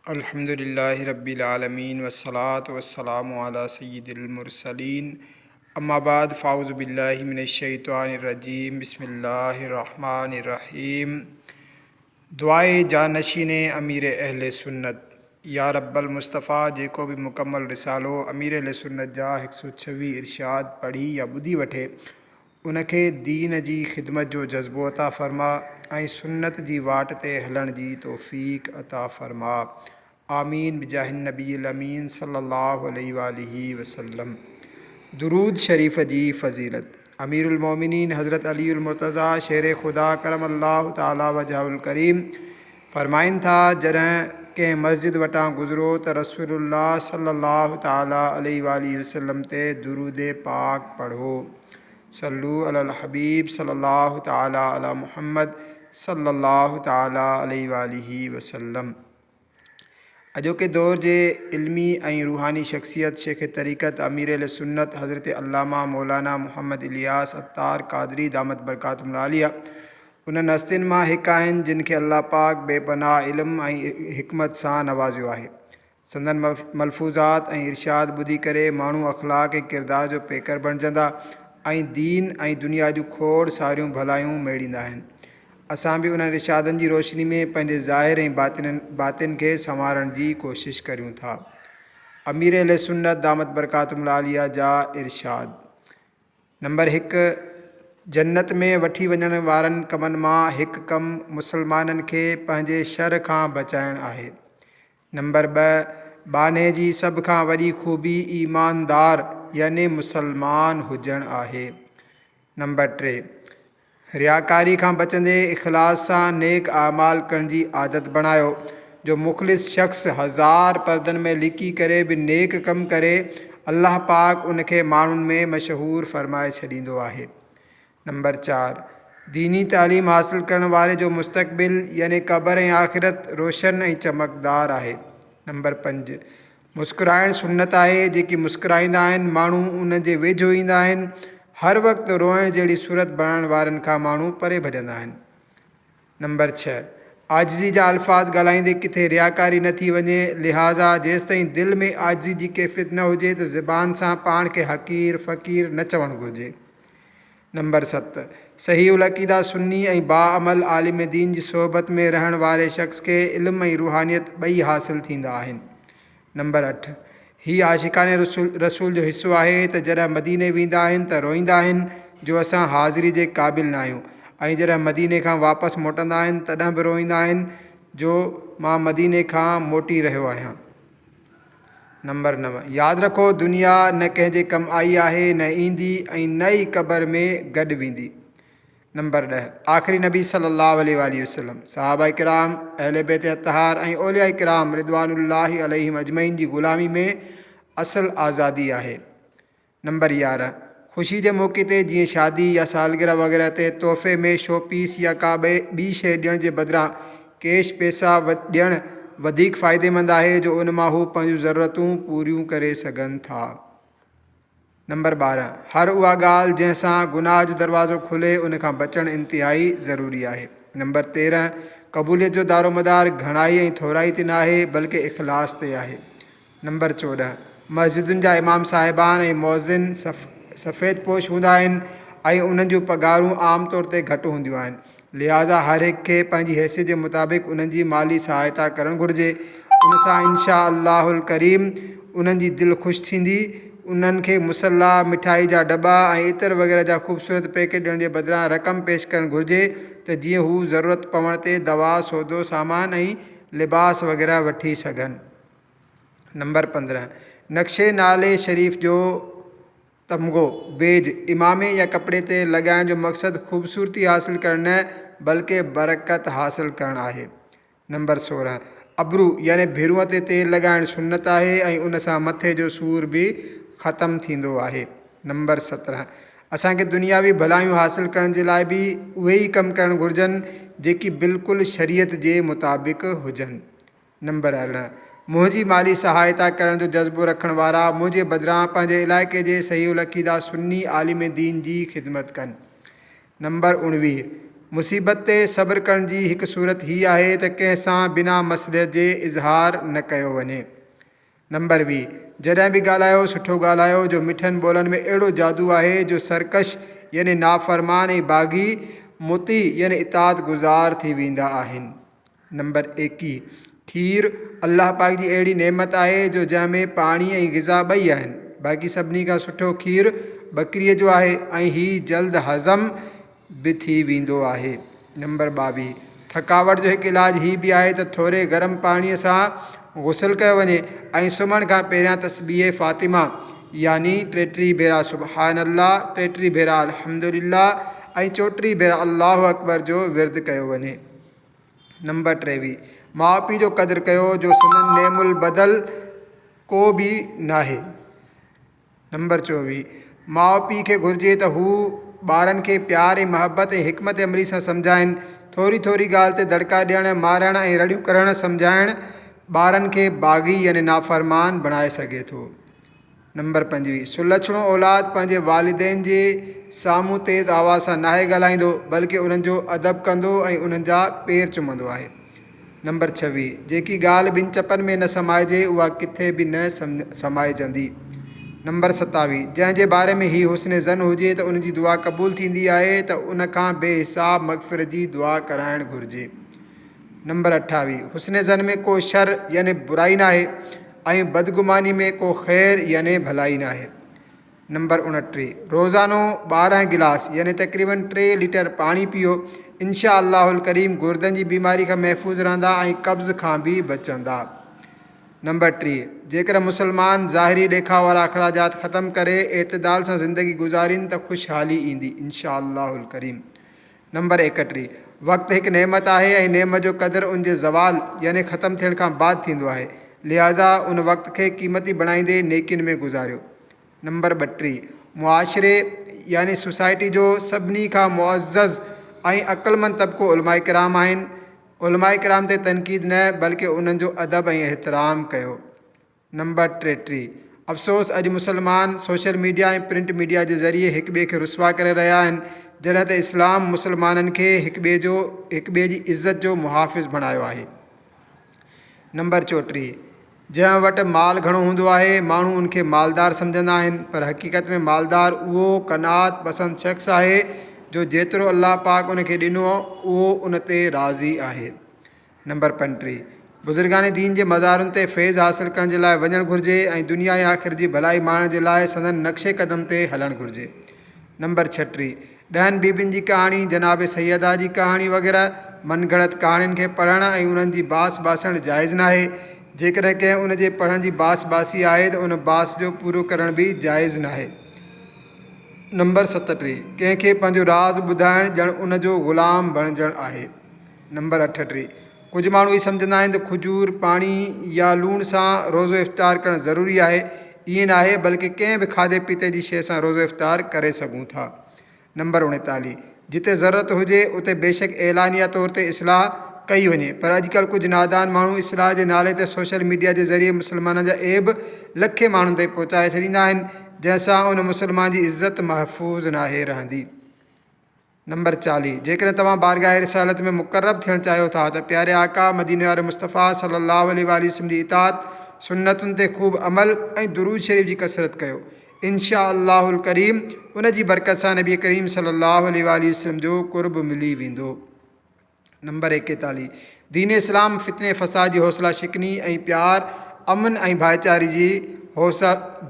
الحمد لله رب العالمين والصلاة والسلام علي سيد المرسلين اما بعد فاعوذ بالله من الشيطان الرجيم بسم الله الرحمن الرحيم دعاء جانشين امير اهل سنت يا رب المصطفيٰ جيڪو به مڪمل رسالو امير اهل سنت جا هڪ سو ڇويهه ارشاد پڙهي يا ٻڌي وٺي ان کي دين جي خدمت جو جذبو عطا فرما ۽ سنت جي واٽ تي هلڻ جي توفيق عطا فرما آمين بجاه النبي الامين صلي الله عليه واله وسلم درود شريف جي فضيلت امير المومنين حضرت علي المرتضيٰ شير خدا ڪرم الله تعالي وجهه الڪريم فرمائن ٿا جڏهن ڪنهن مسجد وٽان گذرو ته رسول الله صلي الله تعالي عليه واله وسلم تي درود پاڪ پڙهو صلو علی الحبيب صلي الله تعالي علي محمد صلي الله تعالي عليه واله وسلم. اڄوڪي دور جي علمي ۽ روحاني شخصيت شيخ طريقت امير اهل سنت حضرت علامه مولانا محمد الياس عطار قادري دامت برڪاتهم العاليه انهن هستين مان هڪ آهن جن کي الله پاڪ بي پناهه علم ۽ حڪمت سان نوازيو آهي. سندن ملفوظات ۽ ارشاد ٻڌي ڪري ماڻهو اخلاق ۽ ڪردار جو پيڪر بڻجندا ۽ دين ۽ دنيا جون کوڙ ساريون ڀلايون ميڙيندا آهن. اسان به انهن ارشادن جي روشني ۾ پنهنجي ظاهر ۽ باطن کي سنوارڻ جي ڪوشش ڪريون ٿا. امير اهل سنت دامت برڪاتهم العاليه جا ارشاد نمبر هڪ، جنت ۾ وٺي وڃڻ وارن ڪمن مان هڪ ڪم مسلمانن کي پنهنجي شر کان بچائڻ آهي. نمبر ٻه، ٻانهي جي سڀ کان وڏي خوبي ايماندار يعني مسلمان هجڻ آهي. نمبر ٽي، رياڪاري کان بچندي اخلاص سان نيڪ اعمال ڪرڻ جي عادت بڻايو، جو مخلص شخص هزار پردن ۾ لڪي ڪري به نيڪ ڪم ڪري الله پاڪ ان کي ماڻهن ۾ مشهور فرمائي ڇڏيندو آهي. نمبر چار، ديني تعليم حاصل ڪرڻ واري جو مستقبل يعني قبر ۽ آخرت روشن ۽ چمڪدار آهي. نمبر پنج، مسڪرائڻ سنت آهي، جيڪي مسڪرائيندا آهن، ماڻهو انهن جي ويجهو ايندا آهن، هر وقت روئڻ جهڙي صورت بڻائڻ وارن کان ماڻهو پري ڀڄندا آهن. نمبر ڇهه، عاجزي جا الفاظ ڳالهائيندي ڪٿي رياڪاري نه ٿي وڃي، لهٰذا جيستائين دل ۾ عاجزي جي ڪيفيت نه هجي ته زبان سان پاڻ کي حقير، فقير نه چوڻ گهرجي. نمبر ست، صحيح العقيده سني ۽ باعمل عالم دين جي صحبت ۾ رهڻ واري شخص کي علم ۽ روحانيت ٻئي حاصل ٿيندا آهن. نمبر اٺ، هي عاشقان رسول جو حصو آهي ته جڏهن مديني ويندا آهن ته روئيندا آهن جو اسان حاضري جي قابل ناهيون ۽ جڏهن مديني کان واپس موٽندا آهن تڏهن به روئيندا آهن جو مان مديني کان موٽي رهيو آهيان. نمبر نو، ياد رکو دنيا نه ڪنهن جي ڪم آئي آهي نه ايندي ۽ نه ئي قبر ۾ گڏ ويندي. نمبر ڏهه، آخري نبي صلي الله عليه واٰله وسلم، صحابه ڪرام، اهل بيت اطهار ۽ اولياء ڪرام رضوان الله عليهم اجمعين جي غلامي ۾ اصل آزادي آهي. نمبر 11، خوشي جي موقعي تي جيئن شادي يا سالگرهه وغيره تي تحفي ۾ شو پيس يا ڪا ٻي شيء ڏيڻ جي بدران ڪيش پئسا ڏيڻ وڌيڪ فائديمند آهي جو ان مان هو پنهنجون ضرورتون پوريون ڪري سگهن ٿا. نمبر 12، هر اها ڳالهه جنهن سان گناهه جو دروازو کلي ان کان بچڻ انتهائي ضروري آهي. نمبر 13، قبوليت جو دارومدار گهڻائي ۽ ٿورائي تي ناهي بلڪه اخلاص تي آهي. نمبر 14، مسجدن جا امام صاحبان ۽ مؤذن سفيد پوش هوندا آهن ۽ انهن جون پگهارون عام طور تي گهٽ هونديون آهن. لهٰذا هر هڪ کي پنهنجي حيثيت جي مطابق انهن جي مالي سهائتا ڪرڻ گهرجي. ان سان انشاء الله الڪريم انهن جي دل خوش ٿيندي. انهن کي مصليٰ، مٺائي جا ڊٻا ۽ عطر وغيره جا خوبصورت پيڪيٽ ڏيڻ جي بدران رقم پيش ڪرڻ گهرجي ته جيئن هو ضرورت پوڻ تي دوا، سودو سامان ۽ لباس وغيره وٺي سگهن. نمبر 15، نقشي نالي شريف جو تمغو، بيج، امامي يا ڪپڙي تي لڳائڻ جو مقصد خوبصورتي حاصل ڪرڻ نه بلڪه برڪت حاصل ڪرڻ آهي. نمبر 16، ابرو يعني ڀرونء تي تيل لڳائڻ سنت آهي ۽ ان سان مٿي جو سور به ختم ٿيندو آهي. نمبر 17، اسان کي دنياوي ڀلايون حاصل ڪرڻ جي لاء به اهي ئي ڪم ڪرڻ گهرجن جيڪي بلڪل شريعت جي مطابق هجن. نمبر 18، منهنجي مالي سهائتا ڪرڻ جو جذبو رکڻ وارا منهنجي بدران پنهنجي علائقي جي صحيح العقيده سني عالم دين جي خدمت ڪن. نمبر 19، مصيبت تي صبر ڪرڻ جي هڪ صورت هي آهي ته ڪنهن سان بنا مصلحت جي اظهار نه ڪيو وڃي. نمبر 20. جڏهن به ڳالهايو سٺو ڳالهايو جو مٺن ٻولن ۾ اهڙو جادو آهي جو سرڪش يعني نافرمان ۽ باغي مطيع يعني اطاعت گذار ٿي ويندا آهن. نمبر 21. کير الله پاڪ جي اهڙي نعمت آهي جو جنهن ۾ پاڻي ۽ غذا ٻئي آهن. باقي سڀني کان سٺو کير ٻڪريء جو آهي ۽ هي جلد هضم به ٿي ويندو آهي. نمبر 22. ٿڪاوٽ جو هڪ علاج هي به آهي ته ٿوري گرم پاڻيء سان غسل ڪيو وڃي ۽ سمهڻ کان پهريان تسبيح فاطمه يعني 33 ڀيرا سبحان الله، 33 ڀيرا الحمدلله ۽ 34 ڀيرا الله اڪبر جو ورد ڪيو وڃي. نمبر 23، ماء پيء جو قدر ڪيو جو سندن نعم البدل ڪو به ناهي. نمبر 24، ماء پيء کي گهرجي ته هو ٻارن کي پيار ۽ محبت ۽ حڪمت عملي سان سمجهائين. ٿوري ٿوري ڳالهه تي دڙڪا ڏيڻ، مارڻ ۽ رڙيون ڪرڻ سمجهائڻ ٻارن کي باغي يعني نافرمان بڻائي سگهي ٿو. نمبر 25، سلڇڻو اولاد پنهنجي والدين جي سامهون تيز آواز سان ناهي ڳالهائيندو، بلڪه انهن جو ادب ڪندو ۽ انهن جا پير چمندو آهي. نمبر 26، جيڪي ڳالهه ٻن چپن ۾ نه سمائجي، اها ڪٿي به نه سمائجندي. نمبر 27، جنهن جي باري ۾ هي حسن ظن هجي ته ان جي دعا قبول ٿيندي آهي ته ان کان بي حساب مغفرت جي دعا ڪرائڻ گهرجي. نمبر 28، حسن ظن ۾ ڪو شر يعني برائي ناهي ۽ بدگماني ۾ ڪو خير يعني ڀلائي ناهي. نمبر 29، روزانو 12 گلاس يعني تقريباً 3 ليٽر پاڻي پيئو، انشاء الله الڪريم گردن جي بيماري کان محفوظ رهندا ۽ قبض کان به بچندا. نمبر 30، جيڪڏهن مسلمان ظاهري ڏيکاء وارا اخراجات ختم ڪري اعتدال سان زندگي گذارين ته خوشحالي ايندي، انشاء الله الڪريم. نمبر 31، وقت هڪ نعمت آهي ۽ نعمت جو قدر ان جي زوال يعني ختم ٿيڻ کان بعد ٿيندو آهي، لهٰذا ان وقت کي قيمتي بڻائيندي نيڪين ۾ گذاريو. نمبر 32، معاشري يعني سوسائٽي جو سڀني کان معزز ۽ عقلمند طبقو علماء ڪرام آهن، علماء ڪرام تي تنقيد نه بلڪه انهن جو ادب ۽ احترام ڪيو. نمبر 33، افسوس اڄ مسلمان سوشل ميڊيا ۽ پرنٽ ميڊيا جي ذريعي هڪ ٻئي کي رسوا ڪري رهيا آهن جڏهن ته اسلام مسلمانن کي هڪ ٻئي جو هڪ ٻئي جي عزت جو محافظ بڻايو آهي. نمبر 34، جنهن وٽ مال گهڻو هوندو آهي ماڻهو ان کي مالدار سمجهندا آهن پر حقيقت ۾ مالدار اهو قناعت پسند شخص آهي جو جيترو الله پاڪ ان کي ڏنو اهو ان تي راضي آهي. نمبر 35، بزرگان دين جي مزارن تي فيض حاصل ڪرڻ جي لاء وڃڻ گهرجي ۽ دنيا ۽ آخرت جي ڀلائي ماڻڻ جي لاء سندن نقش قدم تي هلڻ گهرجي. نمبر 36، ڏهن بيبين جي ڪهاڻي، جناب سيده جي ڪهاڻي وغيره من گهڙت ڪهاڻين کي پڙهڻ ۽ انهن جي باس باسڻ جائز ناهي. جيڪڏهن ڪنهن ان جي پڙهڻ جي باس باسي آهي ته ان باس جو پورو ڪرڻ به جائز ناهي. نمبر 37، ڪنهن کي پنهنجو راز ٻڌائڻ ڄڻ ان جو غلام بڻجڻ آهي. نمبر 38، ڪجهه ماڻهو هي سمجهندا آهن ته کجور، پاڻي يا لوڻ سان روزو افطار ڪرڻ ضروري آهي، ائين ناهي بلڪه ڪنهن به کاڌي پيتي جي شيء سان روزو افطار ڪري سگهون ٿا. نمبر 39، جتي ضرورت هجي اتي بيشڪ اعلانيه طور تي اصلاح ڪئي وڃي پر اڄڪلهه ڪجهه نادان ماڻهو اصلاح جي نالي تي سوشل ميڊيا جي ذريعي مسلمانن جا عيب لکين ماڻهن تائين پهچائي ڇڏيندا آهن جنهن سان ان مسلمان جي عزت محفوظ ناهي رهندي. نمبر 40، جيڪڏهن توهان بارگاهه رسالت ۾ مقرب ٿيڻ چاهيو ٿا ته پياري آقا مديني واري مصطفيٰ صلّي اللّٰه عليه واٰله وسلّم جي اطاعت، سنتن تي خوب عمل ۽ درود شريف جي ڪثرت ڪيو. ان شآء الله الڪريم ان جي برڪت سان نبي ڪريم صلّي اللّٰه عليه واٰله وسلّم جو قرب ملي ويندو. نمبر 41، دين اسلام فتني فساد جي حوصله شڪني ۽ پيار، امن ۽ ڀائيچاري جي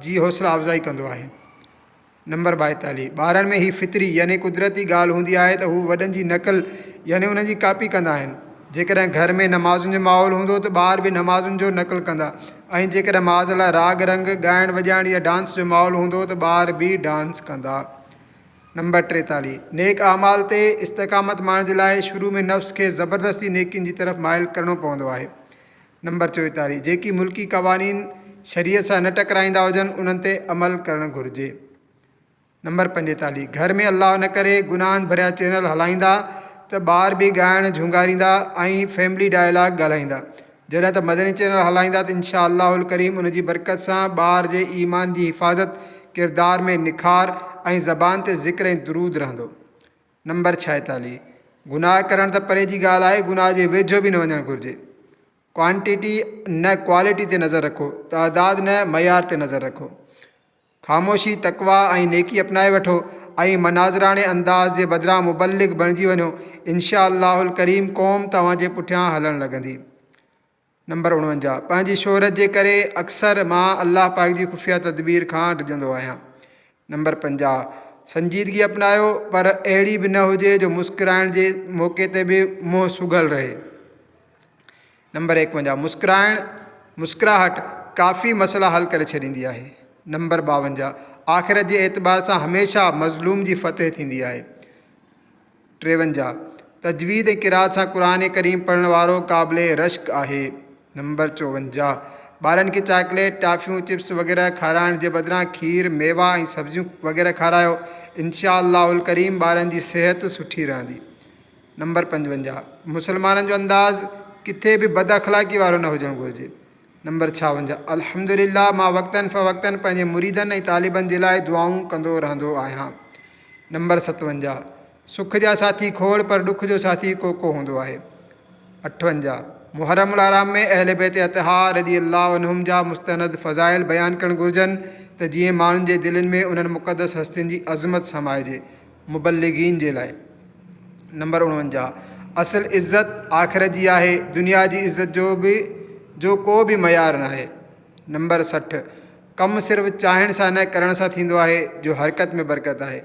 جي حوصله افزائي ڪندو آهي. نمبر 42، ٻارن ۾ هي فطري يعني قدرتي ڳالهه هوندي آهي ته هو وڏن جي نقل يعني انهن جي ڪاپي ڪندا آهن. جيڪڏهن گهر ۾ نمازن جو ماحول هوندو ته ٻار به نمازن جو نقل ڪندا ۽ جيڪڏهن معاذ الله راڳ رنگ، ڳائڻ وڄائڻ يا ڊانس جو ماحول هوندو ته ٻار به ڊانس ڪندا. نمبر 43، نيڪ اعمال تي استقامت ماڻڻ جي لاء شروع ۾ نفس کي زبردستي نيڪين جي طرف مائل ڪرڻو پوندو آهي. نمبر 44، جيڪي ملڪي قوانين شريعت سان نه ٽڪرائيندا هجن انهن تي عمل ڪرڻ گهرجي. نمبر 45، گهر ۾ الله نه ڪري گناهن ڀريا چينل هلائيندا ته ٻار به ڳائڻ جهونگاريندا ۽ فيملي ڊائلاگ ڳالهائيندا جڏهن ته مدني چينل هلائيندا ته انشاء الله الڪريم ان جي برڪت سان ٻار جي ايمان جي حفاظت، ڪردار ۾ نکار ۽ زبان تي ذڪر ۽ درود رهندو. نمبر 46. گناهه ڪرڻ ته پري جي ڳالهه آهي، گناهه جي ويجهو به نه وڃڻ گهرجي. ڪوانٽيٽي نه ڪوالٽي تي نظر رکو، تعداد نه معيار تي نظر رکو. خاموشي، تقويٰ ۽ نيڪي اپنائي وٺو ۽ مناظراڻي انداز جي بدران مبلغ بڻجي وڃو، انشاء الله الڪريم قوم توهان جي پٺيان هلڻ لڳندي. نمبر 49، پنهنجي شهرت جي ڪري اڪثر مان الله پاڪ جي خفيه تدبير کان ڊڄندو آهيان. نمبر 50، سنجيدگي اپنايو پر اهڙي به نه هجي جو مسڪرائڻ جي موقعي تي به منهن سگهل رهي. نمبر 51، مسڪرائڻ، مسڪراهٽ، ڪافي مسئلا حل ڪري ڇڏيندي آهي. نمبر 52، آخرت جي اعتبار سان هميشه مظلوم جي فتح ٿيندي آهي. 53، تجويد ۽ قرات سان قرآن ڪريم پڙهڻ وارو قابل رشڪ آهي. نمبر 54، ٻارن کي چاڪليٽ، ٽافيون، چپس وغيره کارائڻ جي بدران کير، ميوا ۽ سبزيون وغيره کارايو، انشاء الله الڪريم ٻارن جي صحت سٺي رهندي. نمبر 55، مسلمانن جو انداز ڪٿي به بد اخلاقي وارو نه هجڻ گهرجي. نمبر 56، الحمدلله مان وقتاً فوقتاً پنهنجي مريدن ۽ طالبن جي لاء دعائون ڪندو رهندو آهيان. نمبر 57، سک جا ساٿي کوڙ پر ڏک جو ساٿي ڪو ڪو هوندو آهي. 58، محرم الحرام ۾ اهل بيت اطهار رضي الله عنهم جا مستند فضائل بيان ڪرڻ گهرجن ته جيئن ماڻهن جي دلين ۾ انهن مقدس هستين جي عظمت سمائجي. مبلغين جي لاء. نمبر 49، اصل عزت آخرت جي آهي، دنيا جي عزت جو به جو ڪو به معيار ناهي. نمبر 60، ڪم صرف چاهڻ سان نه ڪرڻ سان ٿيندو آهي، جو حرڪت ۾ برڪت آهي.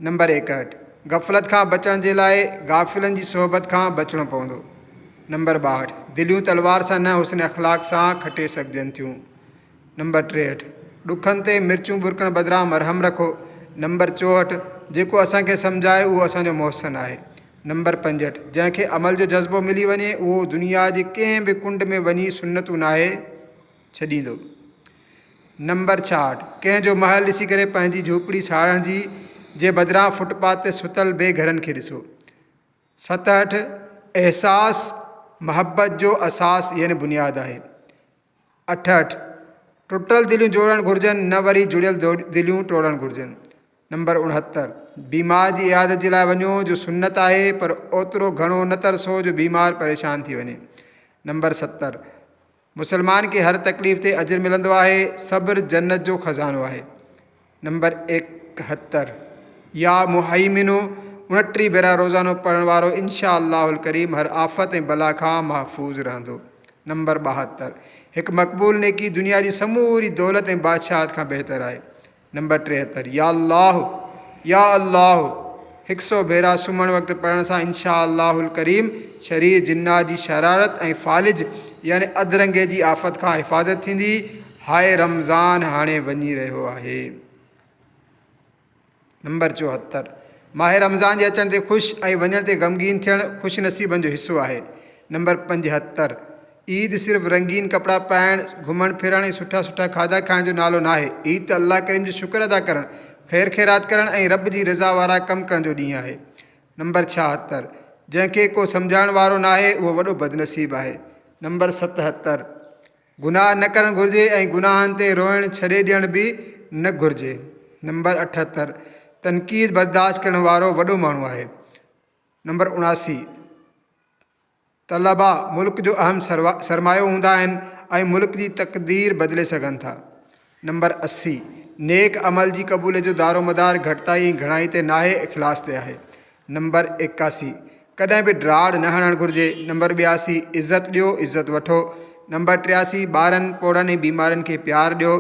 نمبر 61، غفلت کان بچڻ جي لاء غافلن جي صحبت کان بچڻو پوندو. نمبر 62، دليون تلوار سان نه حسن اخلاق سان کٽي سگهجن ٿيون. نمبر 63، ڏکن تي مرچون ٻرڪڻ بدران مرهم رکو. نمبر 64، جيڪو اسان کي سمجهائي اهو اسان جو محسن آهي. نمبر 65، جنهن کي عمل جو جذبو ملي وڃي اهو دنيا جي ڪنهن به ڪنڊ ۾ وڃي سنتون ناهي ڇڏيندو. نمبر 66، ڪنهن جو محل ڏسي ڪري پنهنجي جهوپڙي ساڙڻ جي جي بدران فٽ پاٿ تي ستل بي گهرن کي ڏسو. 67، احساس محبت جو اساس يعني بنياد آهي. 68، ٽٽل دليون جوڙڻ گهرجن نه وري جڙيل دليون ٽوڙڻ گهرجن. نمبر 69، بيمار جي عيادت جي لاء وڃو جو سنت آهي پر اوترو گهڻو نه ترسو جو بيمار پريشان ٿي وڃي. نمبر 70، مسلمان کي هر تڪليف تي اجر ملندو آهي، صبر جنت جو خزانو آهي. نمبر 71، يا مهيمن 29 ڀيرا روزانو پڙهڻ وارو انشاء الله الڪريم هر آفت ۽ بلا کان محفوظ رهندو. نمبر 72، هڪ مقبول نيڪي دنيا جي سموري دولت ۽ بادشاهت کان بهتر آهي. نمبر 73، يا الله يا الله هڪ سئو ڀيرا سمهڻ وقت پڙهڻ سان انشاء الله الڪريم شرير جنات جي شرارت ۽ فالج يعني اڌ رنگي جي آفت کان حفاظت ٿيندي. هاء رمضان هاڻي وڃي رهيو آهي. نمبر 74، ماهه رمضان جي اچڻ تي خوش ۽ وڃڻ تي غمگين ٿيڻ خوش نصيبن جو حصو آهي. نمبر 75، عيد صرف رنگين ڪپڙا پائڻ، گهمڻ ڦرڻ ۽ سٺا سٺا کاڌا کائڻ جو نالو ناهي. عيد ته الله ڪريم جو شڪر ادا ڪرڻ، خير خيرات ڪرڻ ۽ رب جي رضا وارا ڪم ڪرڻ جو ڏينهن آهي. نمبر 76، جنهن کي ڪو سمجهائڻ وارو ناهي اهو وڏو بدنصيب آهي. نمبر 77، گناهه نه ڪرڻ گهرجي ۽ گناهن تي روئڻ ڇڏي ڏيڻ به نه گهرجي. نمبر 78، تنقيد برداشت ڪرڻ وارو وڏو ماڻهو آهي. نمبر 79، طلبا ملڪ جو اهم سرمايو هوندا آهن ۽ ملڪ جي تقدير بدلي سگهن ٿا. نمبر 80، نيڪ عمل جي قبوليت جو دارومدار گهٽتائي ۽ گهڻائي تي ناهي اخلاص تي آهي. نمبر 81، ڪڏهن به ڊاڙ نه هڻڻ گهرجي. نمبر 82، عزت ڏيو عزت وٺو. نمبر 83، ٻارن، پوڙهن ۽ بيمارن کي پيار ڏيو.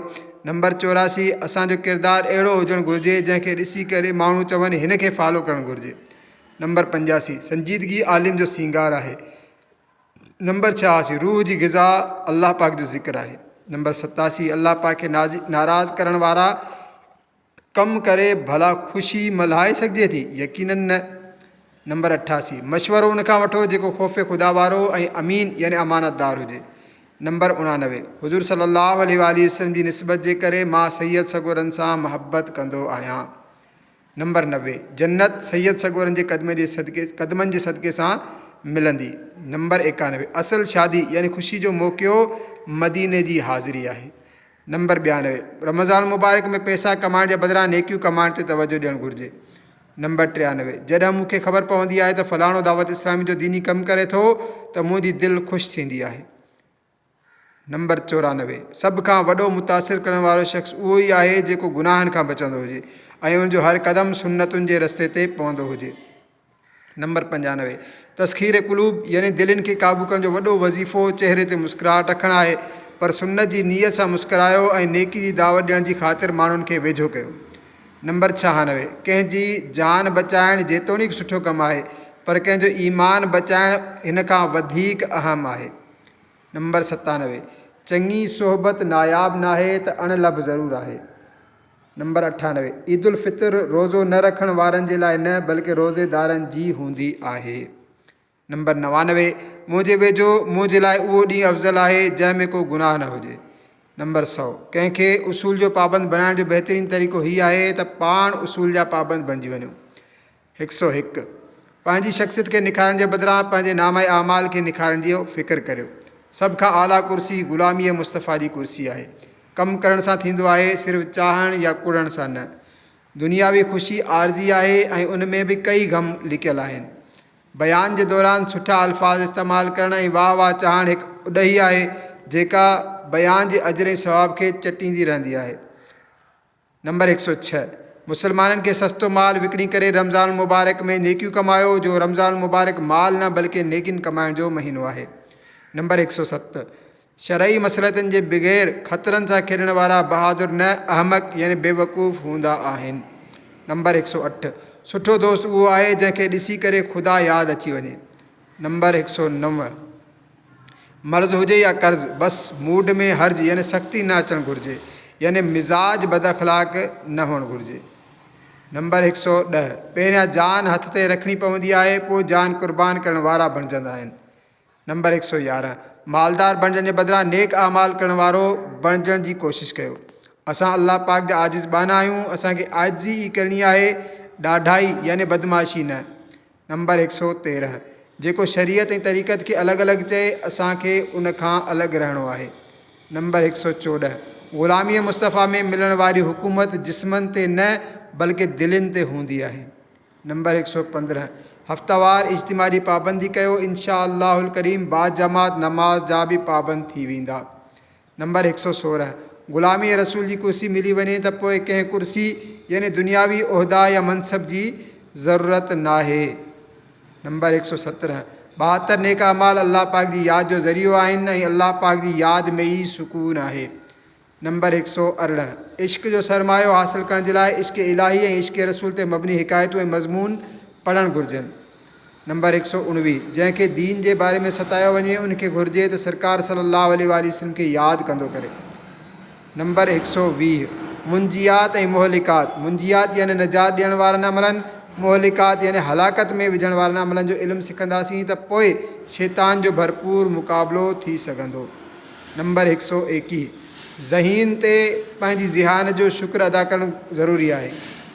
نمبر 84، اسان جو ڪردار اهڙو هجڻ گهرجي جنهن کي ڏسي ڪري ماڻهو چون هن کي فالو ڪرڻ گهرجي. نمبر 85، سنجيدگي عالم جو سينگار آهي. نمبر 86، روح جي غذا الله پاڪ جو ذڪر آهي. نمبر 87، الله پاڪ کي ناراض ڪرڻ وارا ڪم ڪري ڀلا خوشي ملهائي سگهجي ٿي؟ يقيناً نه. نمبر 88، مشورو ان کان وٺو جيڪو خوف خدا وارو ۽ امين يعني امانتدار هجي. نمبر 89، حضور صلي الله عليه واٰله وسلم جي نسبت جي ڪري مان سيد سڳورن سان محبت ڪندو آهيان. نمبر 90، جنت سيد سڳورن جي قدمن جي صدقي قدمن جي صدقي سان ملندي. نمبر 91، اصل شادي يعني خوشي جو موقعو مديني جي حاضري آهي. نمبر 92، رمضان المبارڪ ۾ پئسا ڪمائڻ جي بدران نيڪيون ڪمائڻ تي توجهه ڏيڻ گهرجي. نمبر 93، جڏهن مون کي خبر پوندي آهي ته فلاڻو دعوت اسلامي جو ديني ڪم ڪري ٿو ته منهنجي دل خوش ٿيندي آهي. نمبر 94، سڀ کان وڏو متاثر ڪرڻ وارو شخص اهو ئي آهي جيڪو گناهن کان بچندو هجي ۽ ان جو هر قدم سنتن جي رستي تي پوندو هجي. نمبر 95، تسخير قلوب يعني دلين کي قابو ڪرڻ جو وڏو وظيفو چهري تي مسڪراهٽ رکڻ آهي پر سنت جي نيت سان مسڪرايو ۽ نيڪي جي دعوت ڏيڻ جي خاطر ماڻهن کي ويجهو ڪيو. نمبر 96، ڪنهن جي جان بچائڻ جيتوڻيڪ سٺو ڪم آهي پر ڪنهن جو ايمان بچائڻ هن کان وڌيڪ اهم آهي. نمبر 97، چڱي صحبت ناياب ناهي ته اڻ لڀ ضرور آهي. نمبر 98، عيدالفطر روزو نه رکڻ وارن جي لاء نه بلڪه روزيدارن جي هوندي آهي. نمبر 99، منهنجي ويجهو منهنجي لاء اهو ڏينهن افضل آهي جنهن ۾ ڪو گناهه نه هجي. نمبر 100، ڪنهن کي اصول جو پابند بڻائڻ جو بهترين طريقو هي آهي ته پاڻ اصول جا پابند بڻجي وڃو. 101، پنهنجي شخصيت کي نکارڻ جي بدران پنهنجي نامه اعمال کي نکارڻ جو فڪر ڪريو. سڀ کان اعليٰ ڪرسي غلاميء مصطفيٰ جي ڪرسي آهي. ڪم ڪرڻ سان ٿيندو آهي صرف چاهڻ يا ڪڙهڻ سان نه. دنياوي خوشي عارضي آهي ۽ ان ۾ به ڪئي غم لڪيل آهن. بيان جي دوران سٺا الفاظ استعمال ڪرڻ ۽ واهه واهه چاهڻ هڪ اڏهي آهي، جيڪا بيان جي اجر ۽ ثواب کي چٽيندي رهندي آهي. نمبر 106، مسلمانن کي سستو مال وڪڻي ڪري رمضان المبارڪ ۾ نيڪيون ڪمايو، جو رمضان المبارڪ مال نه بلڪه نيڪين ڪمائڻ جو مهينو آهي. نمبر 107، شرعي مصلحتن جي بغير خطرن سان کيڏڻ وارا بهادر نه احمق يعني بيوقوف هوندا آهن. نمبر 108، سٺو دوست اهو آهي جنهن کي ڏسي ڪري خدا ياد اچي وڃي. نمبر 109، مرض هجي يا قرض بس موڊ ۾ حرج يعني سختي نه اچڻ گهرجي يعني مزاج بداخلاق نه هئڻ گهرجي. نمبر 110، پهريان جان هٿ تي رکڻي پوندي آهي پوء جان قربان ڪرڻ وارا بڻجندا آهن. نمبر 111، مالدار بڻجڻ جي بدران نيڪ اعمال ڪرڻ وارو بڻجڻ جي ڪوشش ڪيو. اسان الله پاڪ جا عاجز ٻانها آهيون، اسان کي عاجزي ئي ڪرڻي آهي، ڏاڍائي يعني بدمعاشي نه. نمبر 113، جيڪو شريعت ۽ طريقت کي الڳ الڳ چئي، اسان کي ان کان الڳ رهڻو آهي. نمبر 114، غلاميء مصطفيٰ ۾ ملڻ واري حڪومت جسمن تي نه بلڪه دلين تي هوندي آهي. نمبر 115، هفتوار اجتماع جي پابندي ڪيو انشاء الله الڪريم باجماعت نماز جا به پابند ٿي ويندا. نمبر 116، غلامي رسول جي ڪرسي ملي وڃي ته پوء ڪنهن ڪرسي يعني دنياوي عهدا يا منصب جي ضرورت ناهي. نمبر 117، 72 نيڪ اعمال الله پاڪ جي ياد جو ذريعو آهن ۽ الله پاڪ جي ياد ۾ ئي سڪون آهي. نمبر 118، عشق جو سرمايو حاصل ڪرڻ جي لاء عشق الاهي ۽ عشق رسول تي مبني حڪايتون ۽ مضمون پڙهڻ گهرجن. نمبر 119، جنهن کي دين جي باري ۾ ستايو وڃي ان کي گهرجي ته سرڪار صلي الله عليه واٰله وسلم کي ياد ڪندو ڪري. نمبر 120، منجيات ۽ مهلڪات، منجيات يعني نجات ڏيڻ وارن عملن، مهلڪات يعني هلاڪت ۾ وجهڻ وارن عملن جو علم سکنداسين ته پوء شيطان جو ڀرپور مقابلو ٿي سگهندو. نمبر 121، ذهين تي پنهنجي ذهانت جو شڪر ادا ڪرڻ ضروري آهي،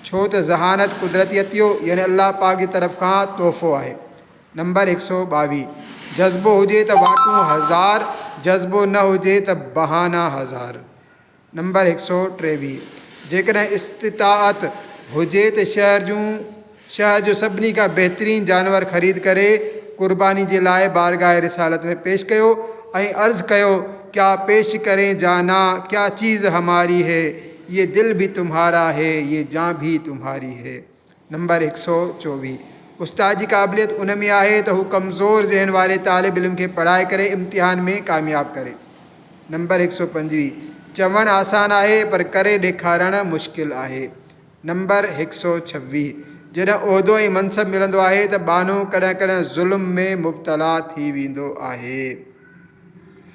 ڇو ته ذهانت قدرتي عطيو يعني الله پاڪ جي طرف کان تحفو آهي. نمبر 122، جذبو هجي ته واٽون هزار، جذبو نه هجي ته بهانا هزار. نمبر 123، جيڪڏهن استطاعت هجي ته شهر جون شهر جو سڀني کان بهترين جانور خريد ڪري قرباني جي لاء بارگاهه رسالت ۾ پيش ڪيو ۽ عرض ڪيو ڪيا پيش ڪرين جانا ڪيا چيز هماري هي يه دل ڀي تمهارا هي يه جان ڀي تمهاري هي. نمبر 124، استاد جي قابليت ان ۾ آهي ته هو ڪمزور ذهن واري طالب علم کي پڙهائي ڪري امتحان ۾ ڪامياب ڪري. نمبر 125، چوڻ آسان آهي پر ڪري ڏيکارڻ مشڪل آهي. نمبر 126، جڏهن عهدو ۽ منصب ملندو آهي ته ٻانهو ڪڏهن ڪڏهن ظلم ۾ مبتلا ٿي ويندو آهي.